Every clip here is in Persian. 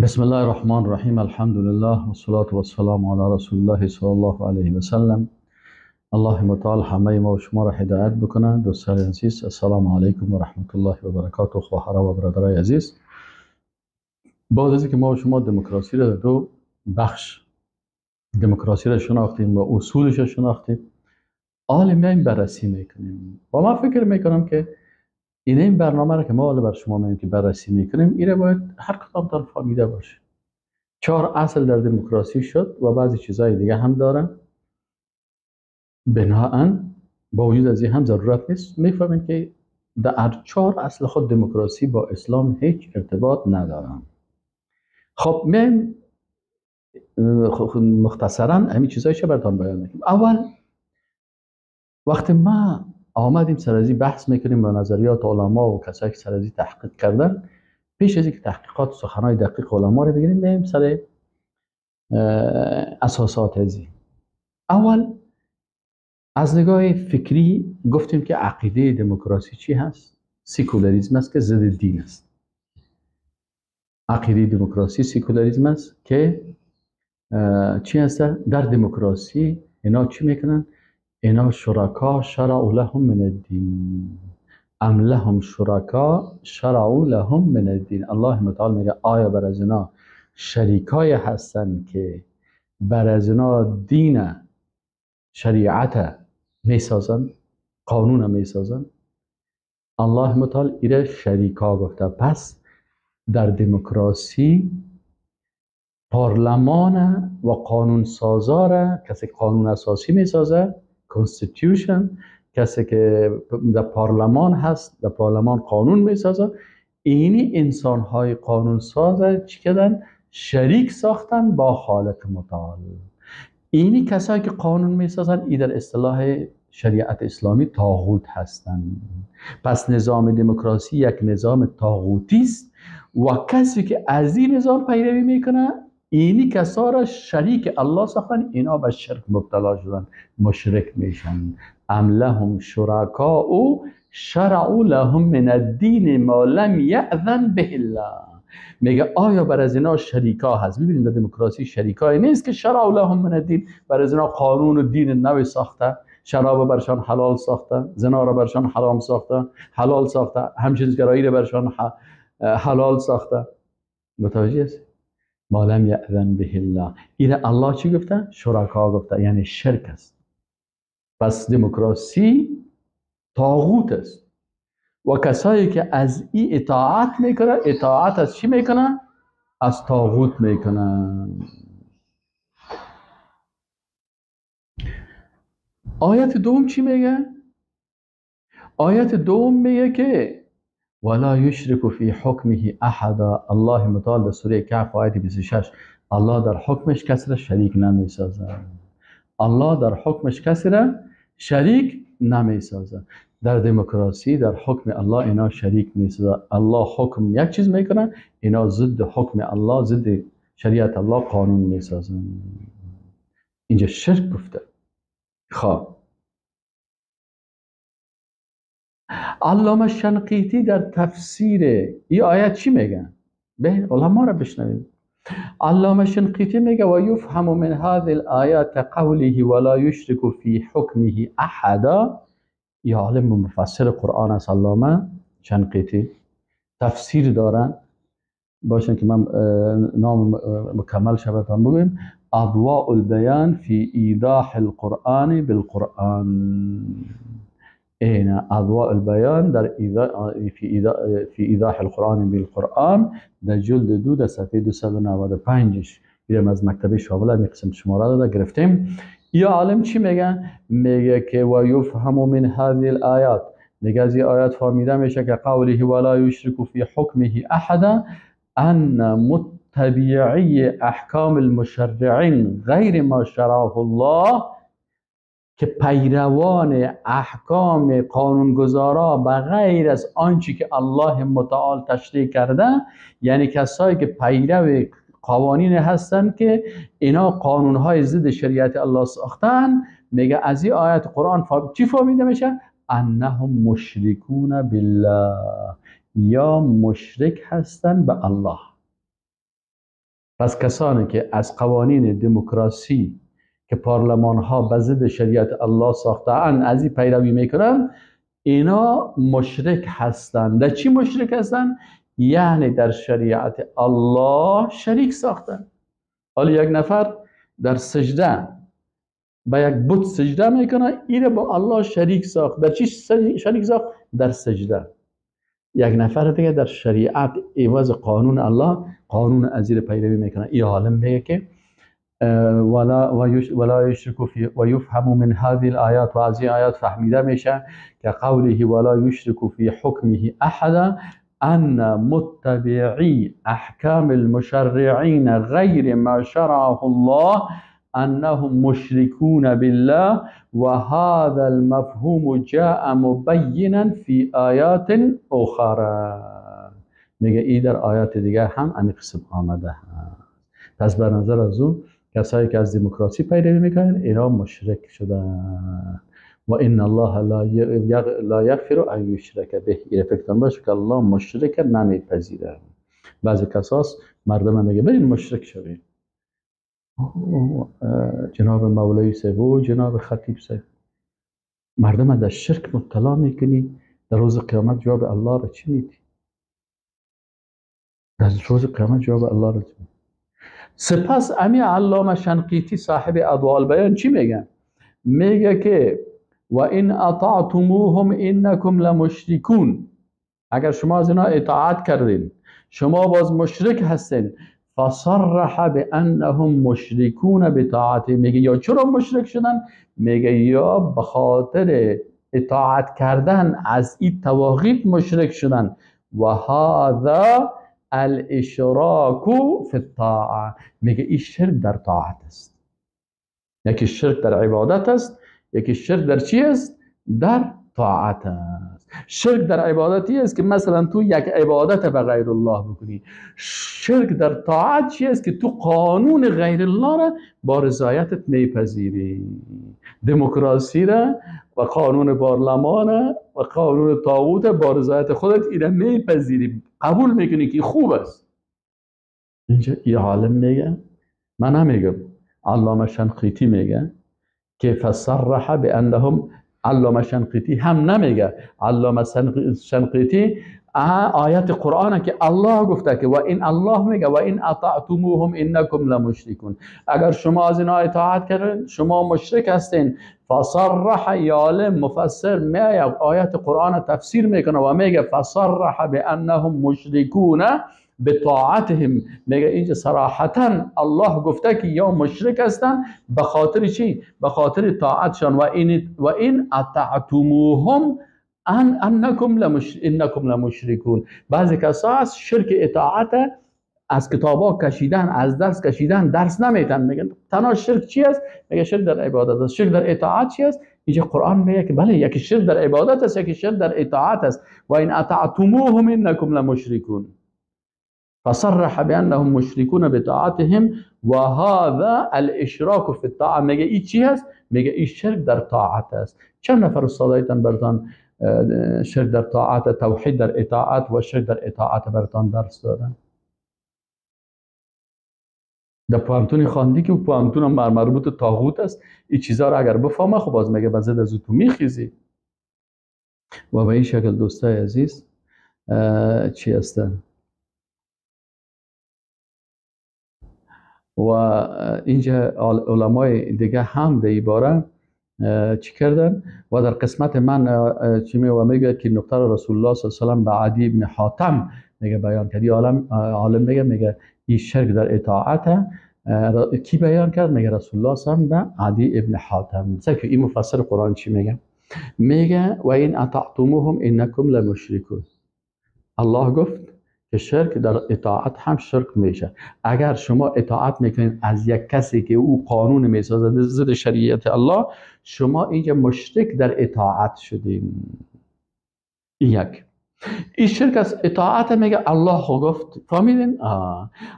بسم الله الرحمن الرحیم. الحمد لله و الصلاة و السلام علی رسول الله صلی الله علیه و سلم. الله متعال همه ما و شما را هدایت بکنه. دوستان عزیز، السلام علیکم و رحمت الله و برکاته. خواهرها و برادرای عزیز، بعد از اینکه ما و شما دموکراسی را در دو بخش دموکراسی را شناختیم و اصولش را شناختیم، حالا میایم بررسی میکنیم و ما فکر میکنم که این برنامه را که ما حالا بر شما میگیم که بررسی میکنیم، ایره باید هر کدام تان فهمیده باشه. 4 اصل در دموکراسی شد و بعضی چیزهای دیگه هم دارن. بناهن با وجود از این هم ضرورت نیست. میفهمیم که در 4 اصل خود دموکراسی با اسلام هیچ ارتباط ندارن. خب میایم مختصرا همین چیزایش براتون بیان میکنیم. اول وقتی ما آمدیم سر از این بحث میکنیم با نظریات علما و کسایی که سر از این تحقیق کردن، پیش از اینکه تحقیقات سخنهای دقیق علما رو بگیریم، میایم سر اساسات از این. اول از نگاه فکری گفتیم که عقیده دموکراسی چی هست؟ سیکولاریسم است که ضد دین است. عقیده دموکراسی سیکولاریسم است که چی هست؟ در دموکراسی اینا چی میکنن؟ اینا شرکا شرعوا لهم من الدین، ام لهم شرکا شرعوا لهم من الدین. الله متعال میگه آیا بر از اینا شریکای هستن که بر از اینا دین شریعت میسازن، قانون میسازن؟ الله متعال ایره شریکا گفته. پس در دموکراسی پارلمان و قانون سازاره، کسی که قانون اساسی میسازه، constitution، کسی که در پارلمان هست، در پارلمان قانون میسازه، اینی انسان های قانون ساز چی کردن؟ شریک ساختن با خالق متعال. اینی کسایی که قانون میسازن ای در اصطلاح شریعت اسلامی طاغوت هستند. پس نظام دموکراسی یک نظام طاغوتی است و کسی که از این نظام پیروی میکنه، اینی کسا را شریک الله ساختن، اینا به شرک مبتلا شدن، مشرک میشن. ام لهم شرکاء شرعوا لهم من الدین ما لم یأذن به الله. میگه آیا بر از اینا شریکا هست؟ ببینید در دموکراسی شریکایی نیست که شرعوا لهم من الدین، بر از اینا قانون و دین نو ساخته، شراب برشان حلال ساخته، زنا را برشان حرام ساخته، حلال ساخته، همجنسگرایی را برشان حلال ساخته. متوجه است؟ ما لم یأذن به الله. این الله چی گفته؟ شرکا گفته، یعنی شرک است. پس دموکراسی طاغوت است و کسایی که از این اطاعت میکنه، اطاعت از چی میکنه؟ از طاغوت میکنه. آیت دوم چی میگه؟ آیت دوم میگه که ولا یشرک فی حکمه احدا. الله متعال در سوره کهف آیت 26، الله در حکمش کسی را شریک نمیسازه. الله در حکمش کسی را شریک نمیسازه. در دموکراسی در حکم الله اینا شریک میسازه. الله حکم یک چیز میکنه، اینا ضد حکم الله، ضد شریعت الله قانون میسازن. اینجا شرک گفته. خب علامه شنقیطی در تفسیر این آیت چی میگن؟ به علما را بشنویم. علامه شنقیطی میگه و یفهم من هذه الآیات قوله ولا یشرک فی حکمه احدا. یا عالم مفسر قرآن است علامه شنقیطی، تفسیر دارن باشن که من نام مکمل شبتان بگویم. اضواء البیان فی ایضاح القرآن بالقرآن. این اضواء البیان در فی ایضاح القرآن بالقرآن در جلد 2 در صفحه 295 میرم از مکتبه شاوله می قسم شماره داده گرفتیم. یا عالم چی میگه؟ میگه که و یفهم من هذه الآیات، میگه از این آیات فهمیده میشه که قوله ولا یشرک فی حکمه احدا ان متبعی احکام المشرعین غیر ما شرعه الله، که پیروان احکام قانونگذارا به غیر از آنچه که الله متعال تشریع کرده، یعنی کسایی که پیرو قوانین هستند که اینا قانونهای ضد شریعت الله ساختن، میگه از این آیت قرآن چی فهمیده میشه؟ انهم مشرکون بالله، یا مشرک هستن به الله. پس کسانی که از قوانین دموکراسی که پارلمان ها به ضد شریعت الله ساخته اند از این پیروی میکنن، اینا مشرک هستند. در چی مشرک هستند؟ یعنی در شریعت الله شریک ساختن. حالا یک نفر در سجده با یک بت سجده میکنه، اینه با الله شریک ساخت. در چی شریک ساخت؟ در سجده. یک نفر دیگه در شریعت عوض قانون الله، قانون از این پیروی میکنه. این عالم میگه که ولا یشرک فی و یفهم من هذه الآیات، و از این آیات فهمیده میشه که قوله ولا یشرک فی حکمه احدا ان متبعی احکام المشرعین غیر ما شرعه الله انهم مشركون بالله وهذا المفهوم جاء مبینا فی آیات اخرى. میگه ای در آیات دیگه هم همین قسم آمده هست. پس بر نظر از اون کسایی که از دموکراسی پیروی میکنن اینا مشرک شدن. و ان الله لا یغفر ان یشرک به. این فکرتان باشه که الله مشرک نمیپذیره. بعضی کساس مردم میگه برین مشرک شوین. جناب مولوی صاحب و جناب خطیب صاحب، مردم در شرک مبتلا میکنی، در روز قیامت جواب الله را چی میدی؟ در روز قیامت جواب الله را چی میدی؟ سپس امی علامه شنقیطی صاحب اضواء البیان چی میگن؟ میگه که و ان اطعتموهم انکم لمشرکون. اگر شما از اینا اطاعت کردین شما باز مشرک هستین. فصرح بانهم مشرکون بطاعته. میگه یا چرا مشرک شدن؟ میگه یا به خاطر اطاعت کردن از این طواغیت مشرک شدن. و هذا الاشراک فی الطاعه. میگه این شرک در طاعت است. یکی شرک در عبادت است، یکی شرک در چی است؟ در طاعت است. شرک در عبادتی است که مثلا تو یک عبادت به غیر الله بکنی. شرک در طاعت چی است؟ که تو قانون غیر الله را با رضایتت میپذیری. دموکراسی را و قانون پارلمان و قانون طاغوت با رضایت خودت اینا میپذیری، قبول میکنی که خوب است. اینجا یه عالم میگه، من نمیگم، علامه شنقیطی میگه که فصرح بانهم. علامه شنقیطی هم نمیگه، علامه شنقیطی آیت قرآن که الله گفته که و این الله میگه و این اطعتموهم انکم لمشرکون. اگر شما از اینا اطاعت کردین شما مشرک هستین. فصرح، عالم مفسر میگه آیت قرآن تفسیر میکنه و میگه فصرح بانهم مشرکون بطاعتهم. میگه اینجا صراحتا الله گفته که یا مشرک هستن به خاطر چی؟ به خاطر طاعتشان. و این اطعتموهم انکم لمشرکون. بعضی کسا از شرک اطاعت از کتابا کشیدن، از درس کشیدن، درس نمیتن. میگن تنها شرک چی است؟ میگه شرک در عبادت است. شرک در اطاعت چی است؟ اینجا قرآن میگه که بله، یکی شرک در عبادت است، یکی شرک در اطاعت است. و این اطعتموهم انکم لمشرکون. فصرح بانهم مشرکون بطاعتهم وهذا الاشراک فی الطاعه. میگه این چی هست؟ میگه این شرک در طاعت است. چند نفر استادایتان برتان شرک در طاعت، توحید در اطاعت و شرک در اطاعت برتان درس دادن؟ در پوانتون خواندی که پوانتون هم مربوط طاغوت است. این چیزا رو اگر بفهمه خب باز میگه بزد از تو میخیزی. و به این شکل دوستای عزیز چی هستن؟ و اینجا علمای دیگه هم در این باره چی کردن؟ و در قسمت من چی میگه که نقطه رسول الله صلی الله علیه و سلم به عدی ابن حاتم میگه بیان کرد. عالم میگه این شرک در اطاعت کی بیان کرد؟ میگه رسول الله صلی الله علیه و سلم به عدی ابن حاتم. که این مفسر قرآن چی میگه؟ میگه و این اطعتموهم انکم لمشرکون. الله گفت که شرک در اطاعت هم شرک میشه. اگر شما اطاعت میکنید از یک کسی که او قانون میسازد ضد شریعت الله، شما اینجا مشرک در اطاعت شدین. یک. این شرک از اطاعت میگه الله گفت، فهمیدین؟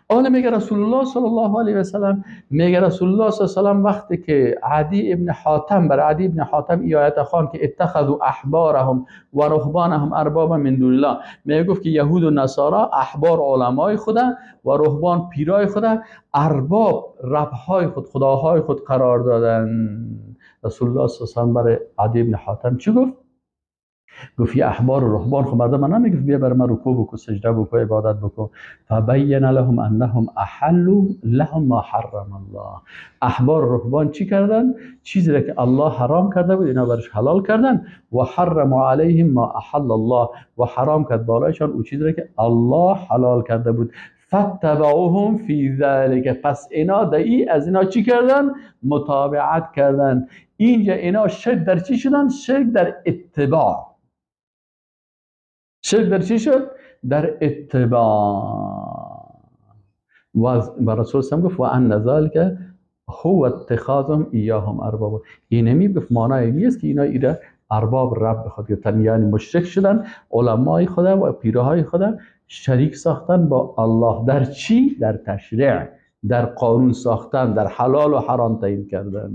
آن میگه رسول الله صلی الله علیه و سلم، میگه رسول الله صلی الله علیه و سلم وقتی که عدی ابن حاتم بر عدی ابن حاتم ای آیت خوان که اتخذوا احبارهم و رهبانهم اربابا من دون الله، میگه گفت که یهود و نصارا احبار علمای خدا و رهبان پیرای خدا ارباب ربهای خود خداهای خود قرار دادن. رسول الله صلی الله علیه و سلم برای عدی ابن حاتم چی گفت؟ گفت یه احبار و رهبان خب مردم من نمیگفت بیا برای من رکوع بکن، سجده بکن، عبادت بکن. فبین لهم انهم احلوا لهم ما حرم الله. احبار و رهبان چی کردن؟ چیزی را که الله حرام کرده بود اینا برش حلال کردن. و حرم علیهم ما احل الله، و حرام کرد بالایشان او چیزی را که الله حلال کرده بود. فتبعوهم فی ذلک، پس اینا دعی از اینا چی کردن؟ متابعت کردن. اینجا اینا شرک در چی شدن؟ شرک در اتباع. شرک در چی شد؟ در اتباع. و رسول سلام گفت و ان ذلک هو اتخاذهم ایاهم اربابا. اینمی گفت معنای نیست که اینا ایره ارباب رب خود گرفتن، یعنی مشرک شدن، علمای خدا و پیرهای خدا شریک ساختن با الله در چی؟ در تشریع، در قانون ساختن، در حلال و حرام تعیین کردن.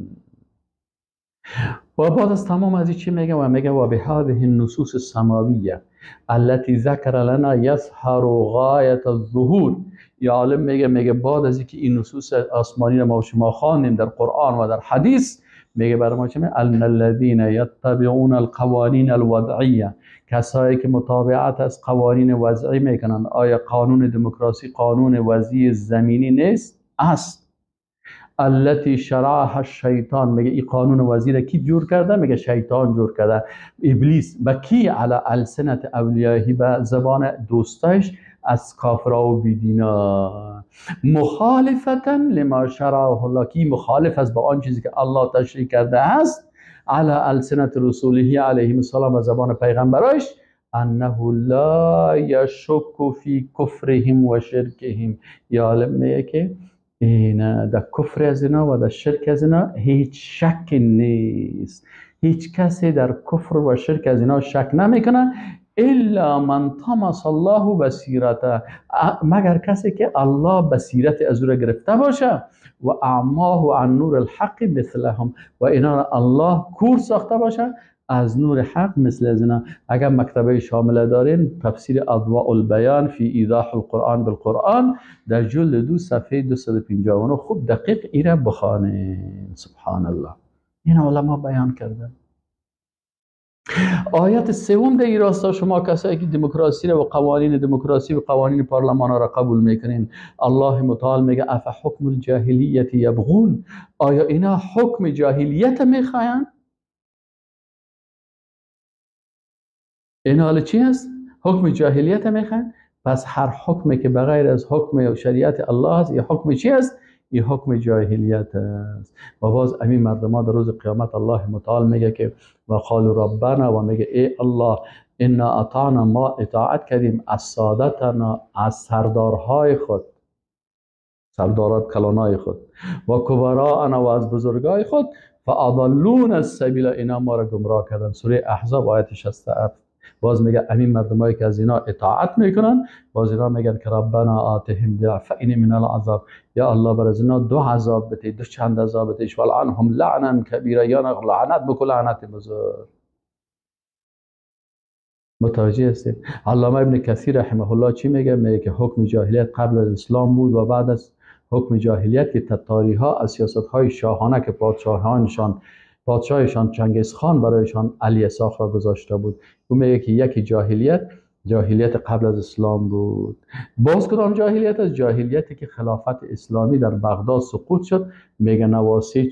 و بعد از تمام از چی میگه؟ و میگه و بهذه النصوص السماویه التي ذکر لنا یظهر غایت الظهور. یا عالم میگه بعد از اینکه این نصوص آسمانی رو ما شما خواندیم در قرآن و در حدیث، میگه برای ما چه میگه؟ ان الذين يتبعون القوانین الوضعیه، کسایی که متابعت از قوانین وضعی میکنن. آیا قانون دموکراسی قانون وضعی زمینی نیست؟ است. التي شرعها الشیطان، میگه این قانون وضعی را کی جور کرده؟ میگه شیطان جور کرده، ابلیس. با کی؟ علی السنت اولیاهی، به زبان دوستایش از کافرا و بیدینا. مخالفتا لما شرعه الله، کی مخالف است با آن چیزی که الله تشریع کرده است. علی السنت رسوله علیه السلام، و زبان پیغمبرش. انه لا یشک فی کفرهم و شرکهم. یا عالم میگه که این در کفر از اینا و در شرک از اینا هیچ شک نیست. هیچ کسی در کفر و شرک از اینا شک نمیکنه الا من طمس الله بصیرته، مگر کسی که الله بصیرت از او را گرفته باشه. و اعماه عن نور الحق مثلهم، و اینا الله کور ساخته باشه از نور حق مثل از اینا. اگر مکتبه شامله دارین تفسیر اضواء البیان فی ایضاح القرآن بالقرآن در جلد 2 صفحه 259 خوب دقیق ایره بخوانین. سبحان الله، این علما بیان کردن. آیت سوم در این راستا، شما کسایی که دموکراسی را و قوانین دموکراسی و قوانین پارلمان را قبول میکنین، الله متعال میگه اف حکم الجاهلیت یبغون، آیا اینا حکم جاهلیت میخواین؟ اینا حالا چی هست؟ حکم جاهلیت میخواین؟ پس هر حکمی که بغیر از حکم شریعت الله است، این حکم چی است؟ این حکم جاهلیت است. و باز امین مردم ها در روز قیامت الله متعال میگه که و قالوا ربنا، و میگه ای الله انا اطعنا، ما اطاعت کردیم از سادتنا، از سردارهای خود، سردارات کلانای خود، و کبراءنا، و از بزرگای خود، فاضلون السبیل، اینا ما را گمراه کردن. سوره احزاب آیت 67. باز میگه امین مردمایی که از اینا اطاعت میکنن، باز اینا میگن که ربنا آتهم ضعفین من العذاب، یا الله بر از اینا دو عذاب بده، دو چند عذاب بده، ولعنهم لعنا کبیرا، یا لعنت بکن لعنت بزرگ. متوجه هستیم؟ علامه ابن کثیر رحمه الله چی میگه؟ میگه که حکم جاهلیت قبل از اسلام بود و بعد از حکم جاهلیت که تتاری ها از سیاست های شاهانه که پادشاهشان چنگیز خان برایشان الیساخ را گذاشته بود. او میگه که یکی جاهلیت قبل از اسلام بود. باز کدام جاهلیت است؟ جاهلیتی که خلافت اسلامی در بغداد سقوط شد. میگه نواسی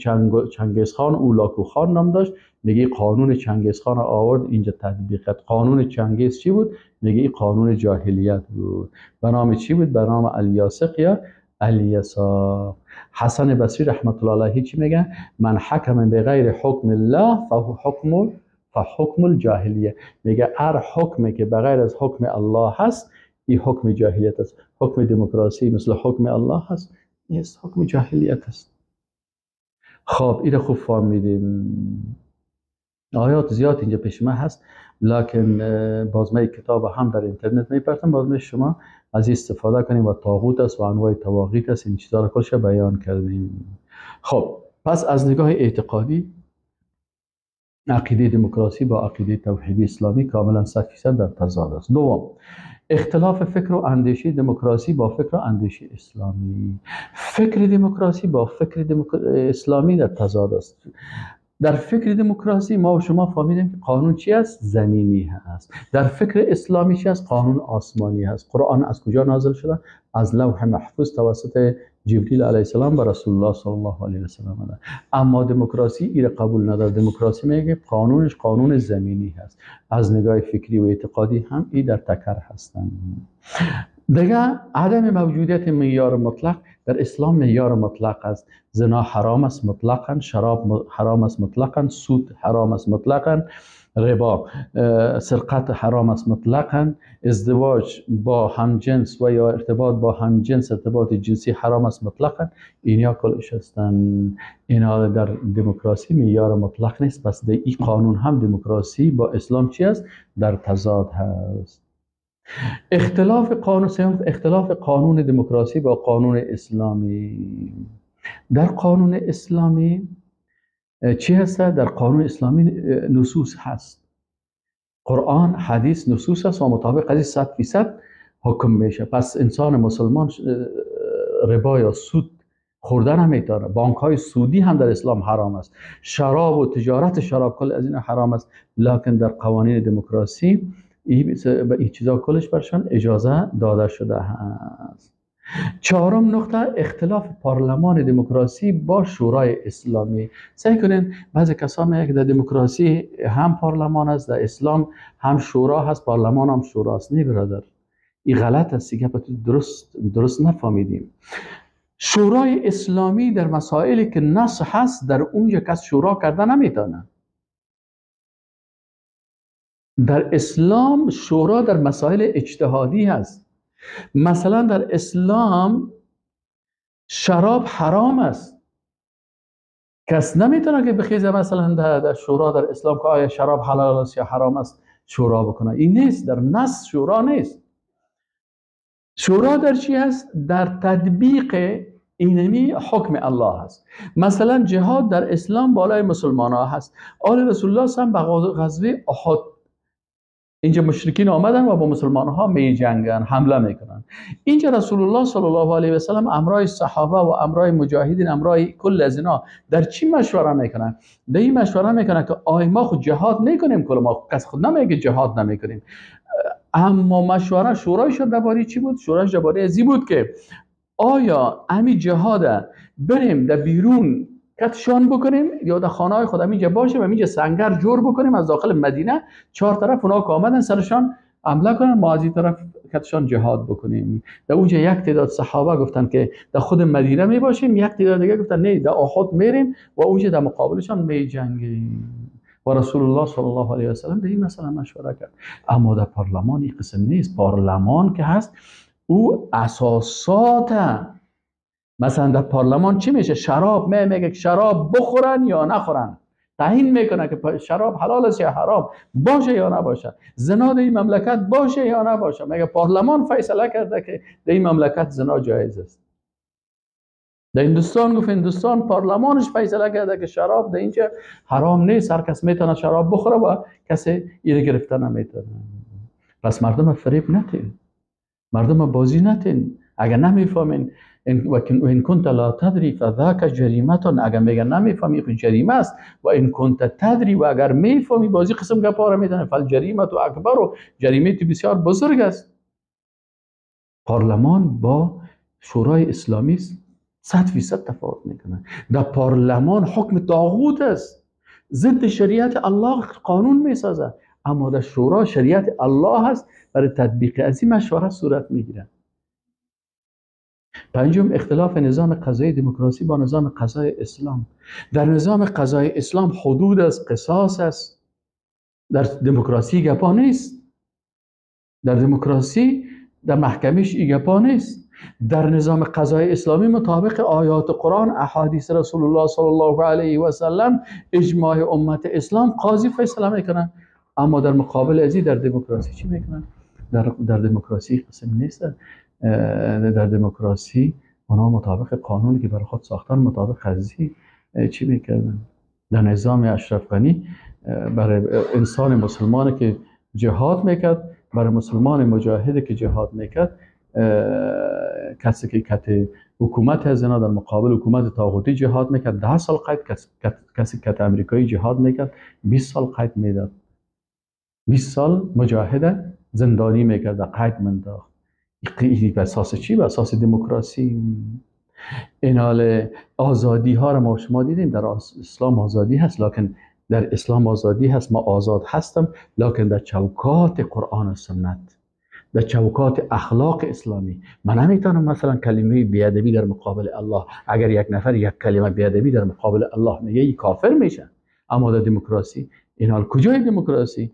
چنگیز خان اولاکو خان نام داشت. میگه قانون چنگیز خان را آورد اینجا تطبیق کرد. قانون چنگیز چی بود؟ میگه قانون جاهلیت بود. به نام چی بود؟ به نام الیاسق یا الیساق. حسن بصری رحمت الله علیه چی میگه؟ من حکم بغیر حکم الله فهو حکم الجاهلیه. میگه هر حکمی که بغیر از حکم الله هست این حکم جاهلیت است. حکم دموکراسی مثل حکم الله هست نیست، حکم جاهلیت است. خب این خوب فهمیدیم. آیات زیاد اینجا پیش من هست، لکن باز من کتاب هم در اینترنت میپرتم، باز من شما از استفاده کنیم و طاغوت است و انواع طواغیت است، این چیزا رو کلش بیان کردیم. خب پس از نگاه اعتقادی عقیده دموکراسی با عقیده توحیدی اسلامی کاملا 100% در تضاد است. دوم، اختلاف فکر و اندیشه دموکراسی با فکر و اندیشه اسلامی. فکر دموکراسی با فکر اسلامی در تضاد است. در فکر دموکراسی ما و شما فهمیدیم که قانون چی است؟ زمینی هست. در فکر اسلامی چی است؟ قانون آسمانی هست. قرآن از کجا نازل شده؟ از لوح محفوظ توسط جبریل علیه السلام به رسول الله صلی الله علیه و سلم. اما دموکراسی ایره قبول نداره. دموکراسی میگه قانونش قانون زمینی هست. از نگاه فکری و اعتقادی هم ای در تکر هستند. دیگه عدم موجودیت معیار مطلق. در اسلام معیار مطلق است. زنا حرام است مطلقا، شراب حرام است مطلقا، سود حرام است مطلقا، ربا سرقت حرام است مطلقا، ازدواج با همجنس و یا ارتباط با همجنس ارتباط جنسی حرام است مطلقا. اینا کلش هستند. اینا در دموکراسی معیار مطلق نیست. پس در این قانون هم دموکراسی با اسلام چی است؟ در تضاد هست. اختلاف قانون سوم، اختلاف قانون دموکراسی با قانون اسلامی. در قانون اسلامی چی هست؟ در قانون اسلامی نصوص هست. قرآن، حدیث نصوص هست و مطابق از 100% حکم میشه. پس انسان مسلمان ربا یا سود خوردن هم میتونه. بانک های سودی هم در اسلام حرام است. شراب و تجارت شراب کل از این حرام است. لکن در قوانین دموکراسی این چیزا کلش برشان اجازه داده شده هست. چهارم نقطه، اختلاف پارلمان دموکراسی با شورای اسلامی. سعی کنین بعضی کسا میگه که در دموکراسی هم پارلمان است، در اسلام هم شورا هست، پارلمان هم شورا است. نه برادر، این غلط است. گپ درست نفهمیدیم. شورای اسلامی در مسائلی که نص هست در اونجا کس شورا کرده نمیتونه. در اسلام شورا در مسائل اجتهادی هست. مثلا در اسلام شراب حرام است. کس نمیتونه که بخیزه مثلا در شورا در اسلام که آیا شراب حلال است یا حرام است شورا بکنه. این نیست، در نص شورا نیست. شورا در چی هست؟ در تطبیق اینمی حکم الله هست. مثلا جهاد در اسلام بالای مسلمان ها هست. آل رسول الله هم به غزوه احد اینجا مشرکین آمدن و با مسلمان ها می جنگن، حمله میکنن. اینجا رسول الله صلی الله علیه و سلم امرای صحابه و امرای مجاهدین، امرای کل از اینا در چی مشوره میکنن؟ در این مشوره میکنن که آی ما خود جهاد میکنیم، کل ما کس خود نمیگه جهاد نمیکنیم، اما مشوره شورایش درباره چی بود؟ شورایش درباره ازی بود که آیا امی جهاد بریم در بیرون کتشان بکنیم یا در خانه های خود اینجا باشیم و اینجا سنگر جور بکنیم از داخل مدینه، چهار طرف اونا که آمدن سرشان حمله کنن، ما از این طرف کتشان جهاد بکنیم. در اونجا یک تعداد صحابه گفتن که در خود مدینه می باشیم، یک تعداد دیگه گفتن نه در احد میریم و اونجا در مقابلشان می جنگیم. و رسول الله صلی الله علیه و سلم در این مسئله مشوره کرد. اما در پارلمان این قسم نیست. پارلمان که هست او اساسات، مثلا در پارلمان چی میشه؟ شراب میگه که شراب بخورن یا نخورن، تعیین میکنه که شراب حلال است یا حرام، باشه یا نباشه، زنا در این مملکت باشه یا نباشه. میگه پارلمان فیصله کرده که در این مملکت زنا جایز است. در هندوستان گفت هندوستان پارلمانش فیصله کرده که شراب در اینجا حرام نیست، هر کس میتونه شراب بخوره و کسی ایره گرفته نمیتونه. پس مردم فریب نتین، مردم بازی نتین. اگر نمیفهمین و ان كنت لا تدری فذاک جریمه، اگر میگن نمیفهمی خو جریمه است، و ان كنت تدری و اگر میفهمی بازی قسم گپا را میزنه، فالجریمه تو اکبر و جریمه تو بسیار بزرگ است. پارلمان با شورای اسلامی 100% تفاوت میکنه. در پارلمان حکم طاغوت است، ضد شریعت الله قانون میسازه، اما در شورا شریعت الله هست، برای تطبیق از این مشوره صورت میگیره. پنجم، اختلاف نظام قضایی دموکراسی با نظام قضای اسلام. در نظام قضای اسلام حدود است، قصاص است. در دموکراسی گپا نیست. در دموکراسی در محکمش ای گپا نیست. در نظام قضای اسلامی مطابق آیات قرآن، احادیث رسول الله صلی الله علیه و سلم، اجماع امت اسلام قاضی فیصله میکنن. اما در مقابل ازی در دموکراسی چی میکنن؟ در دموکراسی قسم نیست. در دموکراسی اونا مطابق قانونی که برای خود ساختن مطابق قضیه چی میکردن؟ در نظام اشرف غنی برای انسان مسلمان که جهاد میکرد، برای مسلمان مجاهد که جهاد میکرد، کسی که کت حکومت از اینا در مقابل حکومت طاغوتی جهاد میکرد 10 سال قید، کسی که کت امریکایی جهاد میکرد 20 سال قید میداد، 20 سال مجاهد زندانی میکرد، قید منداخت. این به اساس چی؟ به اساس دموکراسی. این حال آزادی ها رو ما شما دیدیم در اسلام آزادی هست، لکن در اسلام آزادی هست، ما آزاد هستم، لکن در چوکات قرآن و سنت، در چوکات اخلاق اسلامی من نمیتونم مثلا کلمه بیادبی در مقابل الله، اگر یک نفر یک کلمه بیادبی در مقابل الله میگه ای کافر میشه. اما در دموکراسی این حال کجای دموکراسی؟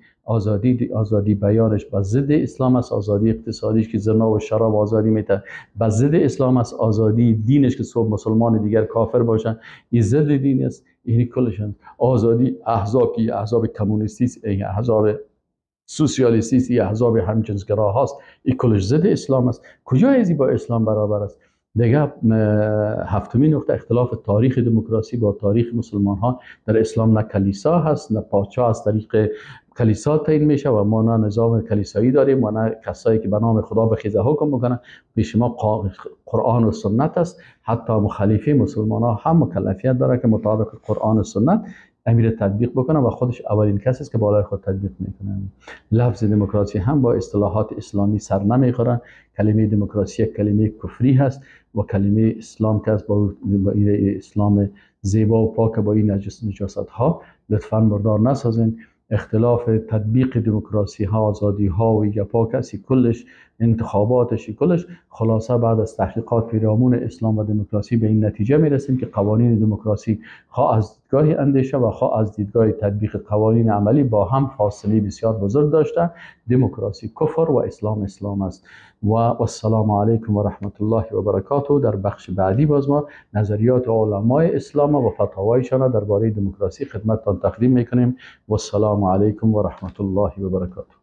آزادی بیانش با ضد اسلام است، آزادی اقتصادیش که زنا و شراب آزادی میده با ضد اسلام است، آزادی دینش که صبح مسلمان دیگر کافر باشن این ضد دین است، این کلشن. آزادی احزاب که احزاب کمونیستی است، این احزاب سوسیالیستی است، این احزاب همجنسگرا هاست، این کلش ضد اسلام است. کجای ازی با اسلام برابر است؟ دیگه هفتمین نقطه، اختلاف تاریخ دموکراسی با تاریخ مسلمان ها. در اسلام نه کلیسا هست نه پادشاه از طریق کلیسا تعیین میشه و ما نه نظام کلیسایی داریم و نه کسایی که به نام خدا به خیزه حکم میکنن. پیش ما قرآن و سنت است. حتی مخالفی مسلمان ها هم مکلفیت داره که مطابق قرآن و سنت امیر تطبیق بکنه و خودش اولین کسی است که بالای خود تطبیق میکنه. لفظ دموکراسی هم با اصطلاحات اسلامی سر نمیخوره. کلمه دموکراسی یک کلمه کفری هست و کلمه اسلام که است با اسلام زیبا و پاک با این نجاست ها لطفاً مردار نسازین. اختلاف تطبیق دموکراسی ها، آزادی ها و گپا کسی کلش، انتخاباتش کلش، خلاصه بعد از تحقیقات پیرامون اسلام و دموکراسی به این نتیجه میرسیم که قوانین دموکراسی خواه از دیدگاه اندیشه و خواه از دیدگاه تطبیق قوانین عملی با هم فاصله بسیار بزرگ داشته. دموکراسی کفر و اسلام اسلام است. و السلام علیکم و رحمت الله و برکاته. در بخش بعدی باز ما نظریات علمای اسلام و فتاوایشان درباره دموکراسی خدمتتان تقدیم میکنیم. و السلام علیکم و رحمت الله و برکاته.